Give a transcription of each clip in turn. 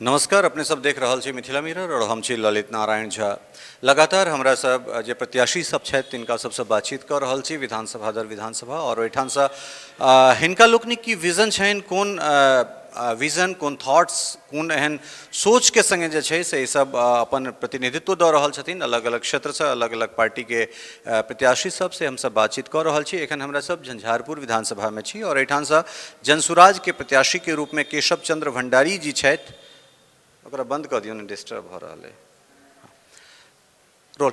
नमस्कार, अपने सब देख रहल छी मिथिला मिरर और हम छी ललित नारायण झा। लगातार हमरा सब जे प्रत्याशी सब छथि तिनका सबसँ बातचीत कऽ रहल छी विधानसभा दर विधानसभा और ओहिठामसँ हिनका लोकनिक की विजन छनि, कोन विजन, कोन थॉट्स, कोन एहन सोचके सङ्गे जे छै से ई सब अपन प्रतिनिधित्व दऽ रहल छथिन अलग अलग क्षेत्रसँ अलग अलग पार्टीके प्रत्याशी सब से हमसब बातचीत कऽ रहल छी। एखन हमरा सब झंझारपुर विधानसभामे छी और एहिठामसँ जनसुराजके प्रत्याशीके रूपमे केशव चंद्र भंडारी जी छथि। ओकरा बंद कऽ दियौ ने, डिस्टर्ब भऽ रहल अइ। रोल।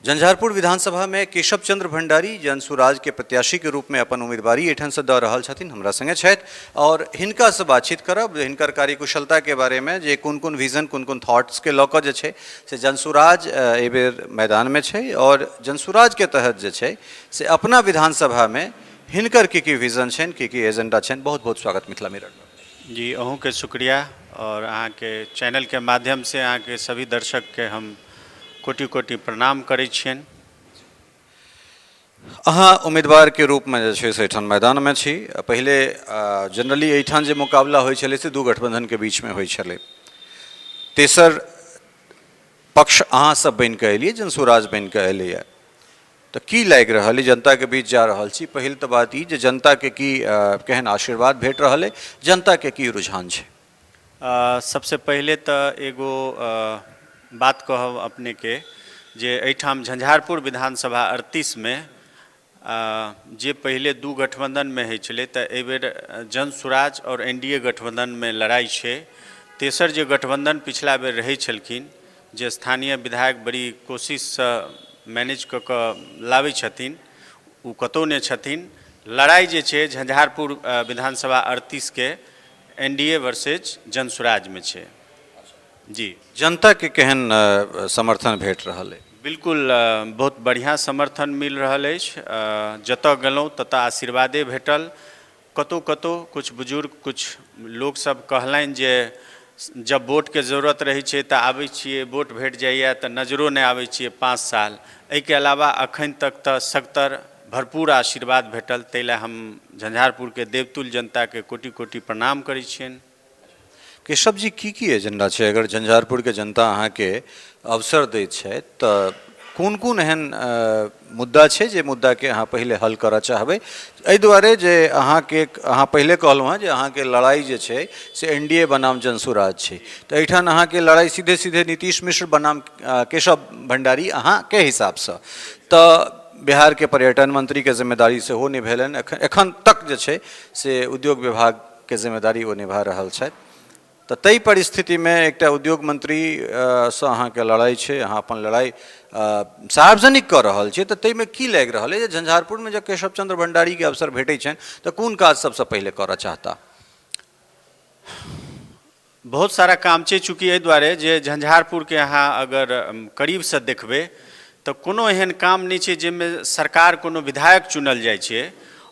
झंझारपुर विधानसभामे केशव चंद्र भंडारी जनसुराजके प्रत्याशीके रूपमे अपन उम्मीदवारी एहिठामसँ दऽ रहल छथिन, हमरा सङ्गे छथि और हिनकासँ बातचीत करब हिनकर कार्यकुशलताके बारेमे, जे कोन कोन विजन, कोन कोन थॉट्सके लऽ कऽ जे छै से जनसुराज एहिबेर मैदानमे छै और जनसुराजके तहत जे छै से अपना विधानसभामे हिनकर की की विजन छनि, की की एजेंडा छनि। बहुत बहुत स्वागत मिथिला मिरर। जी, अहूँके शुक्रिया और अहाँके चैनलके माध्यमसँ अहाँके सभी दर्शकके हम कोटि कोटि प्रणाम करै छियनि। अहाँ उम्मीदवारके रूपमे जे छै से एहिठाम मैदानमे छी। पहिले जनरली एहिठाम जे मुकाबला होइ छलै से दू गठबन्धनके बीचमे होइ छलै, तेसर पक्ष अहाँ सब बनि कऽ एलियै, जनसुराज बनि कऽ एलैए, तऽ की लागि रहल अइ जनताके बीच जा रहल छी? पहिल तऽ बात ई जे जनताके की केहन आशीर्वाद भेट रहल अइ, जनताके की रुझान छै? सबसँ पहिले तऽ एगो बात कहब अपनेके जे एहिठाम झंझारपुर विधानसभा 38मे जे पहिले दू गठबन्धनमे होइ छलै, तऽ एहिबेर जनसुराज आओर एन डी ए गठबन्धनमे लड़ाइ छै। तेसर जे गठबन्धन पिछला बेर रहै छलखिन, जे स्थानीय विधायक बड़ी कोशिशसँ मैनेज कऽ कऽ लाबै छथिन, ओ कतहु नहि छथिन। लड़ाइ जे छै झंझारपुर विधानसभा 38के एन डी ए वर्सेज जनसुराजमे छै। जी। जनताके केहन समर्थन भेट रहल अइ? बिल्कुल, बहुत बढ़िआँ समर्थन मिल रहल अछि। जतऽ गेलहुँ ततऽ आशीर्वादे भेटल। कतहु कतहु किछु बुजुर्ग, किछु लोकसभ कहलनि जे जब वोटके जरूरत रहै छै तऽ आबै छियै, वोट भेट जाइए तऽ नजरो नहि आबै छियै 5 साल। एहिके अलावा एखन तक तऽ सभतर भरपूर आशीर्वाद भेटल, ताहि लए हम झंझारपुरके देवतुल्य जनताके कोटि कोटि प्रणाम करै छियनि। केशव जी, की की एजेंडा छै? अगर झंझारपुरके जनता अहाँके अवसर दैत छथि तऽ कोन कोन एहन मुद्दा छै जे मुद्दाके अहाँ पहिले हल करऽ चाहबै? एहि दुआरे जे अहाँके अहाँ पहिले कहलहुँ हेँ जे अहाँके लड़ाइ जे छै से एन डी ए बनाम जनसुराज छै, तऽ एहिठाम अहाँके लड़ाइ सीधे सीधे नीतीश मिश्र बनाम केशव भण्डारी अहाँके हिसाबसँ। तऽ बिहारके पर्यटन मन्त्रीके जिम्मेदारी सेहो निभेलनि, एखन एखन तक जे छै से उद्योग विभागके जिम्मेदारी ओ निभा रहल छथि, तऽ ताहि परिस्थितिमे एकटा उद्योग मन्त्रीसँ अहाँके लड़ाइ छै, अहाँ अपन लड़ाइ सार्वजनिक कऽ रहल छियै, तऽ ताहिमे की लागि रहल अइ जे झंझारपुरमे जँ केशव चन्द्र भण्डारीके अवसर भेटै छनि तऽ कोन काज सभसँ पहिले करऽ चाहता? बहुत सारा काम छै। चूँकि एहि दुआरे जे झंझारपुरके अहाँ अगर करीबसँ देखबै तऽ कोनो एहन काम नहि छै जाहिमे सरकार, कोनो विधायक चुनल जाइ छै।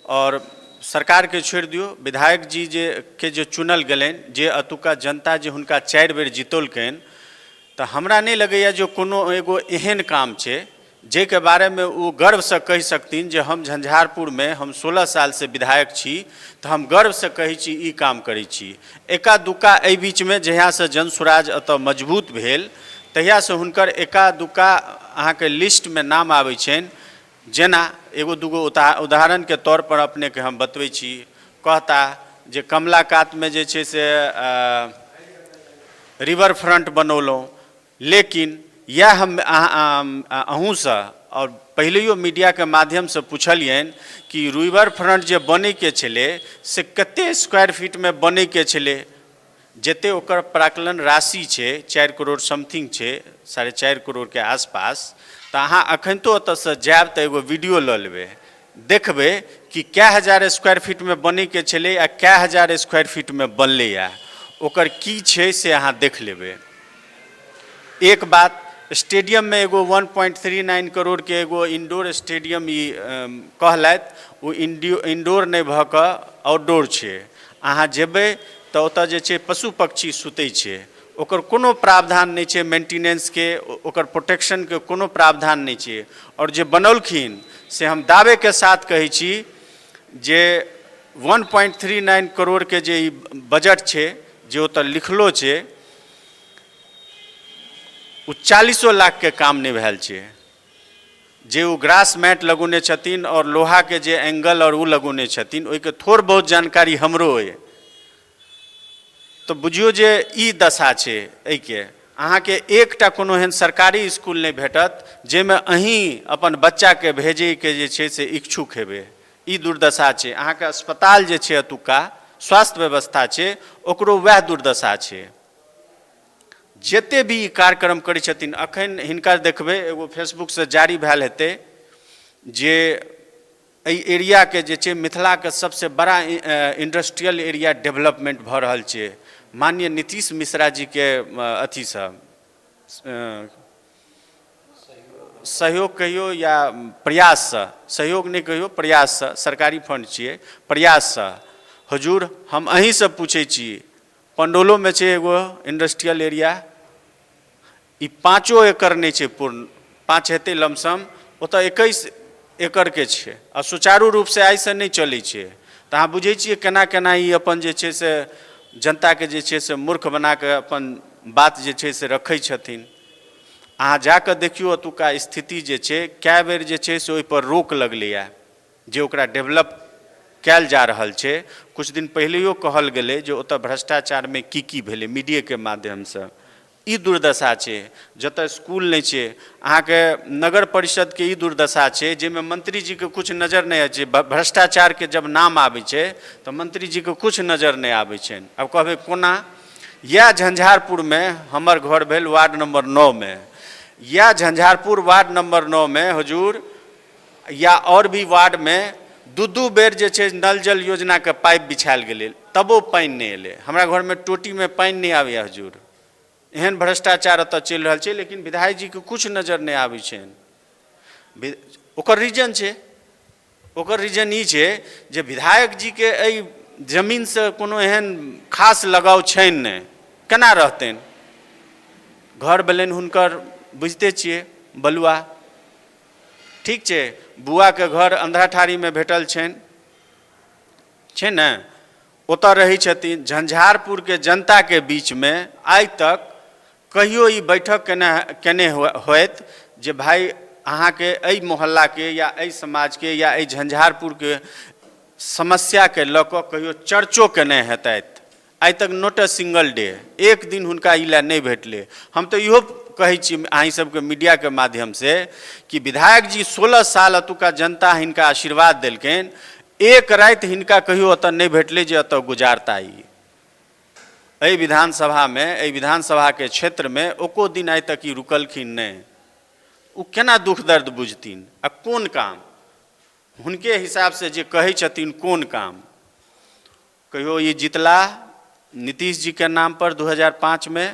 आओर सरकारके छोड़ि दियौ, विधायक जी जे के जे चुनल गेलनि, जे एतुका जनता जे हुनका 4 बेर जितौलकनि, तऽ हमरा नहि लगैए जे कोनो एगो एहन काम छै जाहिके बारेमे ओ गर्वसँ कहि सकथिन जे हम झंझारपुरमे हम 16 सालसँ विधायक छी, तऽ हम गर्वसँ कहै छी ई काम करै छी। एका दुक्का एहि बीचमे जहियासँ जनसुराज एतऽ मजबूत भेल, तहियासँ हुनकर एका दुक्का अहाँके लिस्टमे नाम आबै छनि। जेना एगो दूगो उदाहरणके तौरपर अपनेके हम बतबै छी। कहता जे कमला कातमे जे छै से रिवर फ्रंट बनौलहुँ, लेकिन इएह हम अहूँसँ आओर पहिलैयो मीडियाके माध्यमसँ पुछलियनि कि रिवर फ्रंट जे बनैके छलै से कते स्क्वायर फीटमे बनैके छलै? जते ओकर प्राकलन राशि छै, 4 करोड़ समथिंग छै, 4.5 करोड़के आसपास। तऽ अहाँ अखनितो ओतऽसँ जायब तऽ एगो वीडियो लऽ लेबै, देखबै कि कए हजार स्क्वायर फीटमे बनैके छलै आ कए हजार स्क्वायर फीटमे बनलैए, ओकर की छै से अहाँ देख लेबै। एक बात, स्टेडियममे एगो 1.39 करोड़के एगो इनडोर स्टेडियम ई कहलथि, ओ इनडोर नहि भऽ कऽ आउटडोर छै। अहाँ जेबै तऽ ओतऽ जे छै पशु पक्षी सुतै छै, ओकर कोनो प्रावधान नहि छै, मेन्टिनेंसके, ओकर प्रोटेक्शनके कोनो प्रावधान नहि छै। आओर जे बनौलखिन से हम दावेके साथ कहै छी जे 1.39 करोड़के जे ई बजट छै, जे ओतऽ लिखलो छै ओ 40 लाखके काम नहि भेल छै। जे ओ ग्रास मैट लगौने छथिन आओर लोहाके जे एंगल आओर ओ लगौने छथिन, ओहिके थोड़ बहुत जानकारी हमरो अइ। तऽ बुझियौ जे ई दशा छै एहिके। अहाँके एकटा कोनो एहन सरकारी इसकुल नहि भेटत जाहिमे अहीँ अपन बच्चाके भेजैके जे छै से इच्छुक हेबै। ई दुर्दशा छै। अहाँके अस्पताल जे छै, एतुक्का स्वास्थ्य व्यवस्था छै, ओकरो वएह दुर्दशा छै। जते भी ई कार्यक्रम करै छथिन, अखन हिनका देखबै, एगो फेसबुकसँ जारी भेल हेतै जे एहि एरियाके जे छै, मिथिलाके सबसँ बड़ा इंडस्ट्रियल एरिया डेवलपमेंट भऽ रहल छै माननीय नीतीश मिश्रा जीके अथीसँ, सहयोग कहियौ या प्रयाससँ, सहयोग नहि कहियौ, प्रयाससँ, सरकारी फंड छियै, प्रयाससँ। हुजूर, हम अहीँसँ पूछै छी, पंडौलोमे छै एगो इंडस्ट्रियल एरिया, ई 5 एकड़ नहि छै पूर्ण, 5 हेतै लमसम, ओतऽ 21 एकड़के छै आ सुचारू रूपसँ आइसँ नहि चलै छै। तऽ अहाँ बुझै छियै केना केना ई अपन जे छै से जनताके जे छै से मूर्ख बना कऽ अपन बात जे छै से रखै छथिन। अहाँ जा कऽ देखियौ, ओतुका स्थिति जे छै, कए बेर जे छै से ओहिपर रोक लगलैए जे ओकरा डेवलप कयल जा रहल छै। किछु दिन पहिलैयो कहल गेलै जे ओतऽ भ्रष्टाचारमे की की भेलै मीडियेके माध्यमसँ। ई दुर्दशा छै। जतऽ स्कूल नहि छै, अहाँके नगर परिषदके ई दुर्दशा छै जाहिमे मंत्रीजीके किछु नजर नहि होइ छै। भ्रष्टाचारके जब नाम आबै छै तऽ मंत्रीजीके किछु नजर नहि आबै छनि। आब कहबै कोना? इएह झंझारपुरमे हमर घर भेल वार्ड नम्बर 9मे। इएह झंझारपुर वार्ड नम्बर 9मे हुजूर, या आओर भी वार्डमे दू दू बेर जे छै नल जल योजनाके पाइप बिछायल गेलै, तबो पानि नहि एलै। हमरा घरमे टोटीमे पानि नहि आबैए हुजूर। एहन भ्रष्टाचार एतऽ चलि रहल छै, लेकिन विधायक जीके किछु नजर नहि आबै छनि। ओकर रीजन छै, ओकर रीजन ई छै जे विधायक जीके एहि जमीनसँ कोनो एहन खास लगाव छनि नहि। केना रहतनि? घर भेलनि हुनकर, बुझिते छियै, बलुआ। ठीक छै, बुआके घर अन्धराठारीमे भेटल छनि, छै ने, ओतऽ रहै छथिन। झंझारपुरके जनताके बीचमे आइ तक कहियो ई बैठक केने केने होयत जे भाइ, अहाँके एहि मोहल्लाके या एहि समाजके या एहि झंझारपुरके समस्याके लऽ कऽ कहियो चर्चो केने हेतथि? आइ तक not a single day, एक दिन हुनका ई लए नहि भेटलै। हम तऽ इहो कहै छी अहीं सबके मीडियाके माध्यमसँ कि विधायक जी 16 साल एतुका जनता हिनका आशीर्वाद देलकनि, एक राति हिनका कहियो ओतऽ नहि भेटलै जे एतऽ गुजारता ई। एहि विधानसभामे, एहि विधानसभाके क्षेत्रमे एको दिन आइ तक ई रुकलखिन नहि। ओ केना दुःख दर्द बुझथिन? आ कोन काम हुनके हिसाबसँ जे कहै छथिन, कोन काम? कहियो ई जितला नीतीश जीके नाम पर 2005मे,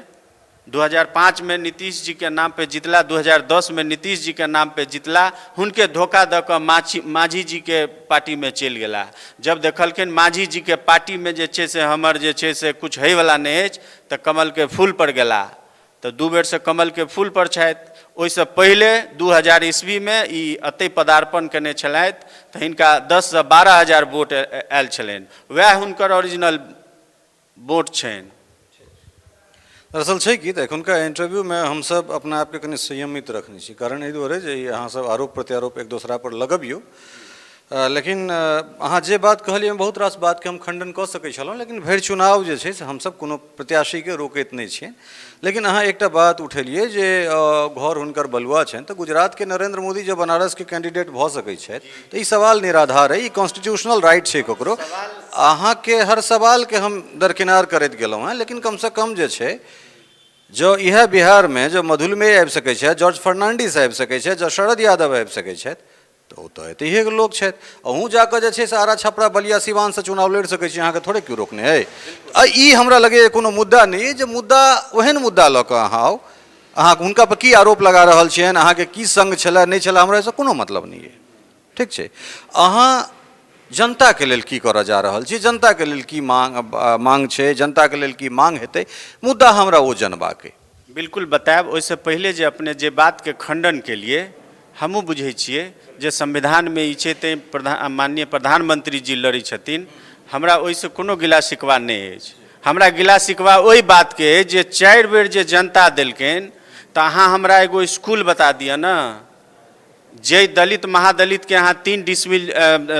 2005मे नीतीश जीके नाम पे जितला, 2010मे नीतीश जीके नाम पे जितला, हुनके धोखा दऽ कऽ माँझी जीके पार्टीमे चलि गेला। जब देखलखिन माँझी जीके पार्टीमे जे छै से हमर जे छै से किछु होइवला नहि अछि, तऽ कमलके फूल पर गेला। तऽ दू बेरसँ कमलके फूल पर छथि। ओहिसँ पहिले 2000 ईस्वीमे ई एतहि पदार्पण केने छलथि, तऽ हिनका 10सँ 12 हजार वोट आयल छलनि। वएह हुनकर ओरिजिनल वोट छनि। दरअसल छै कि तऽ एखुनका इंटरव्यूमे हमसभ अपना आपके कनि संयमित रखने छी। कारण एहि दुआरे जे ई अहाँसभ आरोप प्रत्यारोप एक दोसरा पर लगबियौ, लेकिन अहाँ जे बात कहलियै, ओहिमे बहुत रास बातके हम खण्डन कऽ सकै छलहुँ, लेकिन भरि चुनाव जे छै से हमसभ कोनो प्रत्याशीके रोकैत नहि छियै। लेकिन अहाँ एकटा बात उठेलियै जे घर हुनकर बलुआ छनि, तऽ गुजरातके नरेन्द्र मोदी जब बनारसके कैंडिडेट भऽ सकै छथि, तऽ ई सवाल निराधार अइ। ई कॉन्स्टिट्यूशनल राइट छै ककरो। अहाँके हर सवालके हम दरकिनार करैत गेलहुँ हेँ, लेकिन कमसँ कम जे छै, जँ इएह बिहारमे जँ मधुलमे आबि सकै छथि, जॉर्ज फर्नांडिस आबि सकै छथि, जँ शरद यादव आबि सकै छथि, तऽ ओ तऽ एतहिएके लोक छथि। अहूँ जाकऽ जे छै से आरा, छपरा, बलिया, सिवानसँ चुनाव लड़ि सकै छी, अहाँके थोड़े केओ रोकने अइ। आ ई हमरा लगैए कोनो मुद्दा नहि अइ जे मुद्दा, ओहन मुद्दा लऽ कऽ अहाँ आउ। अहाँ हुनका पर की आरोप लगा रहल छियनि, अहाँके की सङ्ग छलए, नहि छलए, हमरा एहिसँ कोनो मतलब नहि अइ। ठीक छै, अहाँ जनताके लेल की करऽ जा रहल छी, जनताके लेल की मांग मांग छै, जनताके लेल की मांग हेतै, मुद्दा हमरा ओ जनबाक अइ। बिल्कुल बतायब। ओहिसँ पहिले जे अपने जे बातके खण्डन केलिए, हमहूँ बुझै छियै जे संविधानमे ई छै, तैँ माननीय प्रधानमंत्री जी लड़ै छथिन। हमरा ओहिसँ कोनो गिला शिकवा नहि अछि। हमरा गिला शिकवा ओहि बातके अछि जे 4 बेर जे जनता देलकनि तऽ अहाँ हमरा एगो इसकुल बता दिअ ने। जे दलित महादलितके अहाँ 3 डिसमिल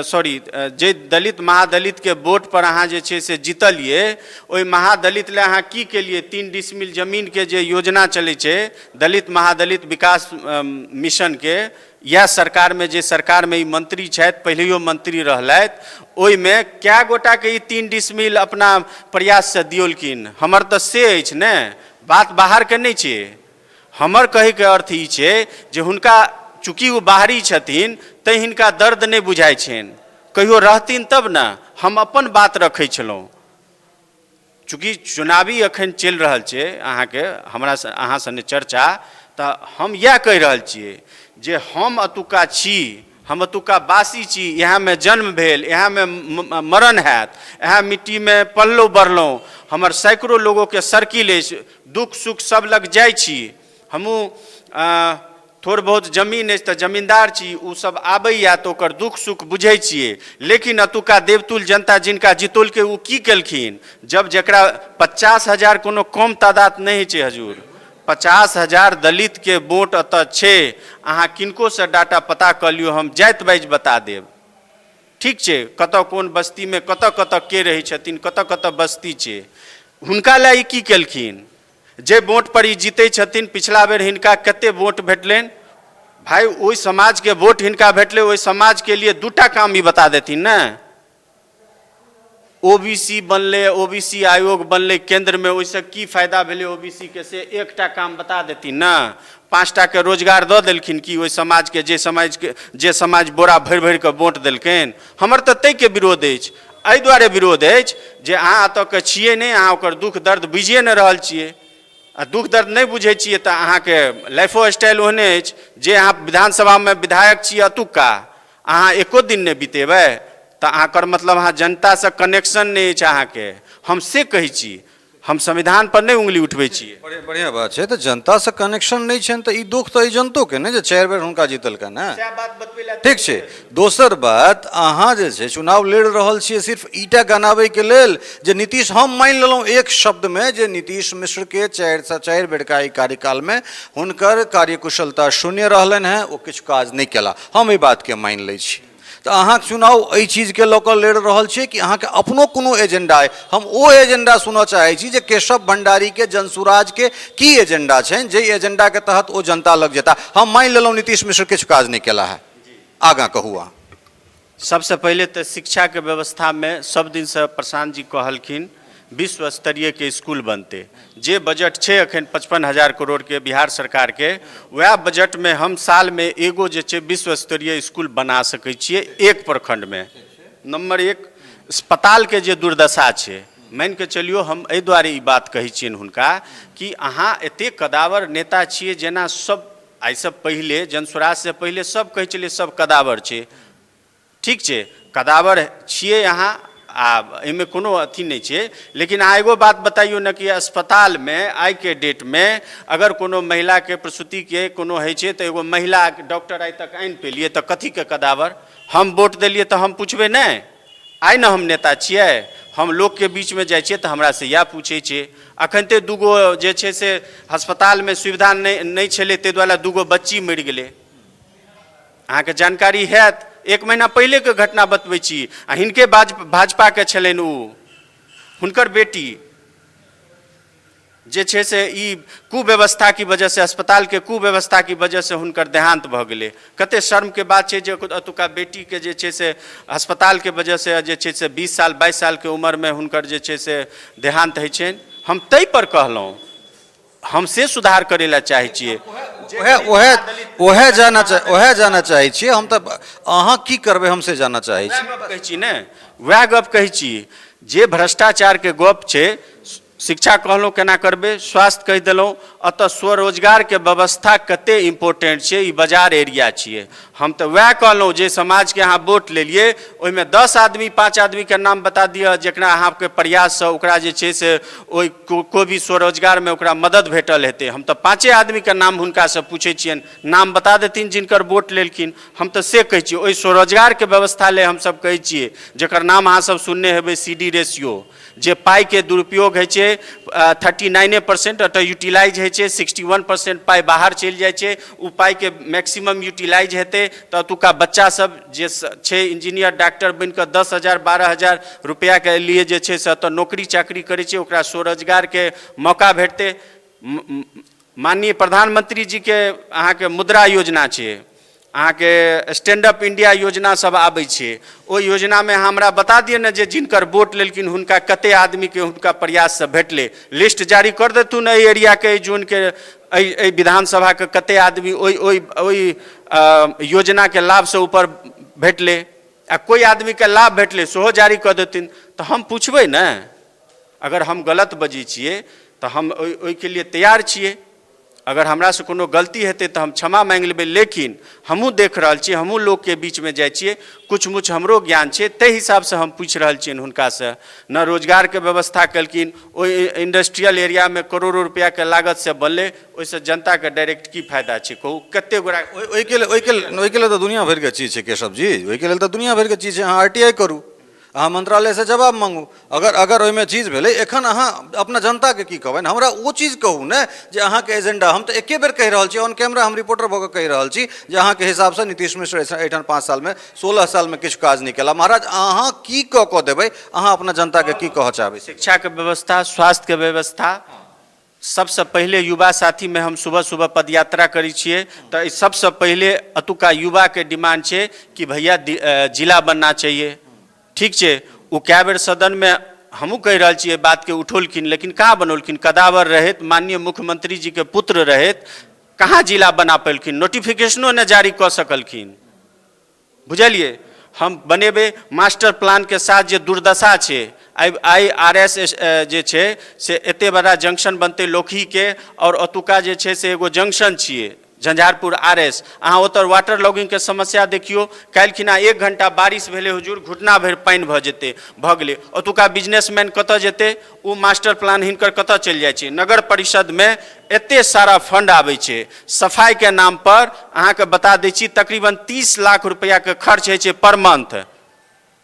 सॉरी जे दलित महादलितके वोट पर अहाँ जे छै से जीतलियै, ओहि महादलित लए अहाँ की केलियै? 3 डिसमिल जमीनके जे योजना चलै छै दलित महादलित विकास मिशनके, इएह सरकारमे जे सरकारमे ई मंत्री छथि, पहिलैयो मंत्री रहलथि, ओहिमे कए गोटाके ई 3 डिसमिल अपना प्रयाससँ दियौलखिन? हमर तऽ से अछि ने बात, बाहरके नहि छै। हमर कहैके अर्थ ई छै जे हुनका चूँकि ओ बाहरी छथिन तैँ हिनका दर्द नहि बुझाइ छनि, कहियो रहथिन तब ने। हम अपन बात रखै छलहुँ। चूँकि चुनावी एखन चलि रहल छै अहाँके हमरासँ अहाँ सने चर्चा, तऽ हम इएह कहि रहल छियै जे हम एतुक्का छी, हम एतुक्का वासी छी, इएहमे जन्म भेल, इएहमे मरण हैत, इएह मिट्टीमे पललहुँ बढ़लहुँ। हमर सैकड़ो लोगोके सर्किल अछि, दुःख सुख सब लग जाइ छी। हमहूँ थोड़ बहुत जमीन अछि तऽ जमीन्दार छी, ओ सब आबैए तऽ ओकर दुःख सुख बुझै छियै। लेकिन एतुक्का देवतुल जनता जिनका जितौलकै ओ की केलखिन? जब जकरा 50,000 कोनो कम तादाद नहि होइ छै हजूर, 50,000 दलितके वोट एतऽ छै। अहाँ किनकोसँ डाटा पता कऽ लियौ, हम जाति वाइज बता देब। ठीक छै, कतऽ कोन बस्तीमे कतऽ कतऽ के रहै छथिन, कतऽ कतऽ बस्ती छै, हुनका लए ई की केलखिन? जे वोट पर ई जीतै छथिन, पिछला बेर हिनका कते वोट भेटलनि भाइ? ओहि समाजके वोट हिनका भेटलै, ओहि समाजके लिए 2टा काम ई बता देथिन ने। ओ बी सी बनलै, ओ बी सी आयोग बनलै केन्द्रमे, ओहिसँ की फायदा भेलै ओ बी सी के, से एकटा काम बता देथिन ने। 5टाके रोजगार दऽ देलखिन कि ओहि समाजके, जे समाज बोरा भरि भरि कऽ वोट देलकनि? हमर तऽ ताहिके विरोध अछि। एहि दुआरे विरोध अछि जे अहाँ एतऽके छियै नहि, अहाँ ओकर दुःख दर्द बुझिए नहि रहल छियै। आ दुःख दर्द नहि बुझै छियै तऽ अहाँके लाइफो स्टाइल ओहने अछि जे अहाँ विधानसभामे विधायक छी एतुक्का, अहाँ एको दिन नहि बितेबै तऽ अहाँकर मतलब अहाँ जनतासँ कनेक्शन नहि अछि अहाँके। हम से कहै छी, हम संविधान पर नहि उंगली उठबै छी। बढ़िआँ बात छै। तऽ जनतासँ कनेक्शन नहि छनि तऽ ई दुख तऽ एहि जनतोके ने जे 4 बेर हुनका जीतलकनि ने। सएह बात बतबै लए। ठीक छै। दोसर बात, अहाँ जे छै चुनाव लड़ि रहल छियै सिर्फ ईटा गनाबैके लेल जे नीतीश, हम मानि लेलहुँ एक शब्दमे जे नीतीश मिश्रके 4 बेरका एहि कार्यकालमे हुनकर कार्यकुशलता शून्य रहलनि हेँ, ओ किछु काज नहि केला, हम एहि बातके मानि लै छी। तऽ अहाँ चुनाव एहि चीजके लऽ कऽ लड़ि रहल छियै कि अहाँके अपनो कोनो एजेंडा अइ? हम ओ एजेंडा सुनऽ चाहै छी जे केशव भण्डारीके जनसुराजके की एजेंडा छनि, जाहि एजेंडाके तहत ओ जनता लग जेता। हम मानि लेलहुँ नीतीश मिश्र किछु काज नहि केला है, आगाँ कहू अहाँ। सबसँ पहिले तऽ शिक्षाके व्यवस्थामे सब दिनसँ प्रशांत जी कहलखिन विश्व स्तरीयके इसकुल बनतै। जे बजट छै एखन 55,000 करोड़के बिहार सरकारके, वएह बजटमे हम सालमे एगो जे छै विश्व स्तरीय इसकुल बना सकै छियै एक प्रखण्डमे। नम्बर 1, अस्पतालके जे दुर्दशा छै, मानिके चलियौ हम एहि दुआरे ई बात कहै छियनि हुनका कि अहाँ एतेक कदावर नेता छियै, जेना सब एहिसँ पहिले जनसुराजसँ पहिले सब कहै छलै सब कदावर छै। ठीक छै, कदावर छियै अहाँ, आ एहिमे कोनो अथी नहि छै, लेकिन अहाँ एगो बात बताइयो ने कि अस्पतालमे आइके डेटमे अगर कोनो महिलाके प्रसूतिके कोनो होइ छै तऽ एगो महिला डॉक्टर आइ तक आनि पेलियै? तऽ कथीके कदावर? हम वोट देलियै तऽ हम पुछबै नहि? आइ ने हम नेता छियै, हम लोकके बीचमे जाइ छियै तऽ हमरासँ इएह पूछै छै। अखन ते 2 गो जे छै से अस्पतालमे सुविधा नहि छलै, ताहि दुआरे 2 गो बच्ची मरि गेलै। अहाँके जानकारी हैत, 1 महीना पहिलेके घटना बतबै छी। आ हिनके भाजपाके छलनि ओ, हुनकर बेटी जे छै से ई कुव्यवस्था की वजह से, अस्पतालके कुव्यवस्था की वजह से हुनकर देहांत भऽ गेलै। कते शर्मके बात छै जे एतुका बेटीके जे छै से अस्पतालके वजह से जे छै से 20 साल 22 सालके उमरमे हुनकर जे छै से देहांत होइ छनि। हम ताहि पर कहलहुँ, हम से सुधार करै लए चाहै छियै। ओएह जानऽ चाहै छियै हम। तऽ अहाँ की करबै, हम से जानऽ चाहै छी। वएह गप कहै छी ने, वएह गप कहै छी जे भ्रष्टाचारके गप छै। शिक्षा कहलहुँ केना करबै, स्वास्थ्य कहि देलहुँ। एतऽ स्वरोजगारके व्यवस्था कते इम्पोर्टेंट छै, ई बाजार एरिया छियै। हम तऽ वएह कहलहुँ जे समाजके अहाँ वोट लेलियै ओहिमे 10 आदमी 5 आदमीके नाम बता दिअ जकरा अहाँके प्रयाससँ ओकरा जे छै से ओहि कोइ भी स्वरोजगारमे ओकरा मदद भेटल हेतै। हम तऽ 5 आदमीके नाम हुनकासँ पूछै छियनि, नाम बता देथिन जिनकर वोट लेलखिन। हम तऽ से कहै छियै, ओहि स्वरोजगारके व्यवस्था ले हमसब कहै छियै, जकर नाम अहाँसब सुनने हेबै CD ratio, जे पाइके दुरुपयोग होइ छै 39% एतऽ यूटिलाइज होइ छै, 61% पाइ बाहर चलि जाइ छै। ओ पाइके मैक्सिमम यूटिलाइज हेतै तऽ एतुका बच्चा सब जे छै इंजीनियर डॉक्टर बनिकऽ 10,000 12,000 रुपैआके लिए जे छै से एतऽ नौकरी चाकरी करै छै, ओकरा स्वरोजगारके मौका भेटतै। माननीय प्रधानमंत्री जीके अहाँके मुद्रा योजना छै, अहाँके स्टैंड अप इंडिया योजना सब आबै छै, ओहि योजनामे अहाँ हमरा बता दिअ ने जे जिनकर वोट लेलखिन हुनका कते आदमीके हुनका प्रयाससँ भेटलै, लिस्ट जारी कर देथुन एहि एरियाके, एहि जोनके, एहि विधानसभाके कते आदमी ओहि ओहि ओहि योजनाके लाभसँ ऊपर भेटलै, आ कोइ आदमीके लाभ भेटलै सेहो जारी कऽ देथिन। तऽ हम पुछबै ने, अगर हम गलत बजै छियै तऽ हम ओहिके लिए तैयार छियै। अगर हमरासँ कोनो गलती हेतै तऽ हम क्षमा माँगि लेबै, लेकिन हमहूँ देख रहल छियै, हमहूँ लोकके बीचमे जाइ छियै, किछु मुछ हमरो ज्ञान छै, ताहि हिसाबसँ हम पूछि रहल छियनि हुनकासँ। ने रोजगारके व्यवस्था केलखिन, ओहि इंडस्ट्रियल एरियामे करोड़ो रुपैआके लागतसँ बनलै, ओहिसँ जनताके डायरेक्ट की फायदा छै कहू? कते गोरा ओहिके लेल तऽ दुनिया भरिके चीज छै केशव जी, ओहिके लेल तऽ दुनिया भरिके चीज छै। अहाँ RTI करू, अहाँ मंत्रालयसँ जवाब मांगू, अगर अगर ओहिमे चीज भेलै। एखन अहाँ अपना जनताके की कहबनि? हमरा ओ चीज कहू ने जे अहाँके एजेंडा। हम तऽ एके बेर कहि रहल छी, ऑन कैमरा हम रिपोर्टर भऽ कऽ कहि रहल छी जे अहाँके हिसाबसँ नीतीश मिश्र एहिठाम 5 सालमे 16 सालमे किछु काज नहि केला। महाराज, अहाँ की कऽ कऽ देबै? अहाँ अपना जनताके की कहऽ चाहबै? शिक्षाके व्यवस्था, स्वास्थ्यके व्यवस्था सबसँ पहिले। युवा साथीमे हम सुबह सुबह पदयात्रा करै छियै तऽ सबसँ पहिले एतुका युवाके डिमांड छै कि भैया जिला बनना चाहिए। ठीक छै, ओ कए बेर सदनमे हमहूँ कहि रहल छियै बातके उठौलखिन, लेकिन कहाँ बनौलखिन? कदावर रहैत, माननीय मुख्यमंत्री जीके पुत्र रहैत कहाँ जिला बना पेलखिन? नोटिफिकेशनो नहि जारी कऽ सकलखिन, बुझलियै? हम बनेबै मास्टर प्लानके साथ। जे दुर्दशा छै, I R S जे छै से एते बड़ा जंक्शन बनतै लोकहीके, आओर ओतुका जे छै से एगो जंक्शन छियै झंझारपुर RS। अहाँ ओतऽ वाटर लॉगिंगके समस्या देखियौ। काल्हिखिना 1 घंटा बारिश भेलै हुजूर, घुटना भरि पानि भऽ जेतै, भऽ गेलै। ओतुका बिजनेसमैन कतऽ जेतै? ओ मास्टर प्लान हिनकर कतऽ चलि जाइ छै? नगर परिषदमे एते सारा फंड आबै छै सफाइके नाम पर। अहाँके बता दै छी, तकरीबन 30 लाख रुपैआके खर्च होइ छै per month,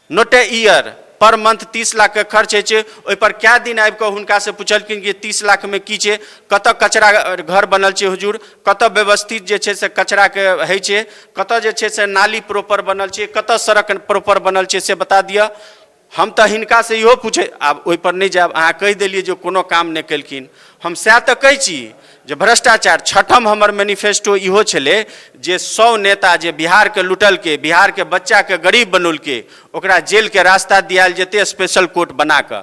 not a year, per month 30 लाखके खर्च होइ छै। ओहिपर कए दिन आबि कऽ हुनकासँ पुछलखिन कि 30 लाखमे की छै? कतऽ कचरा घर बनल छै हुजूर? कतऽ व्यवस्थित जे छै से कचराके होइ छै? कतऽ जे छै से नाली प्रॉपर बनल छै? कतऽ सड़क प्रॉपर बनल छै, से बता दिअ। हम तऽ हिनकासँ इहो पूछै, आब ओहिपर नहि जायब। अहाँ कहि देलियै जे कोनो काम नहि केलखिन। हम सएह तऽ कहै छी जे भ्रष्टाचार, छठम हमर मैनिफेस्टो इहो छलै जे 100 नेता जे बिहारके लुटलकै, बिहारके बच्चाके गरीब बनौलकै, ओकरा जेलके रास्ता दियायल जेतै स्पेशल कोर्ट बना कऽ।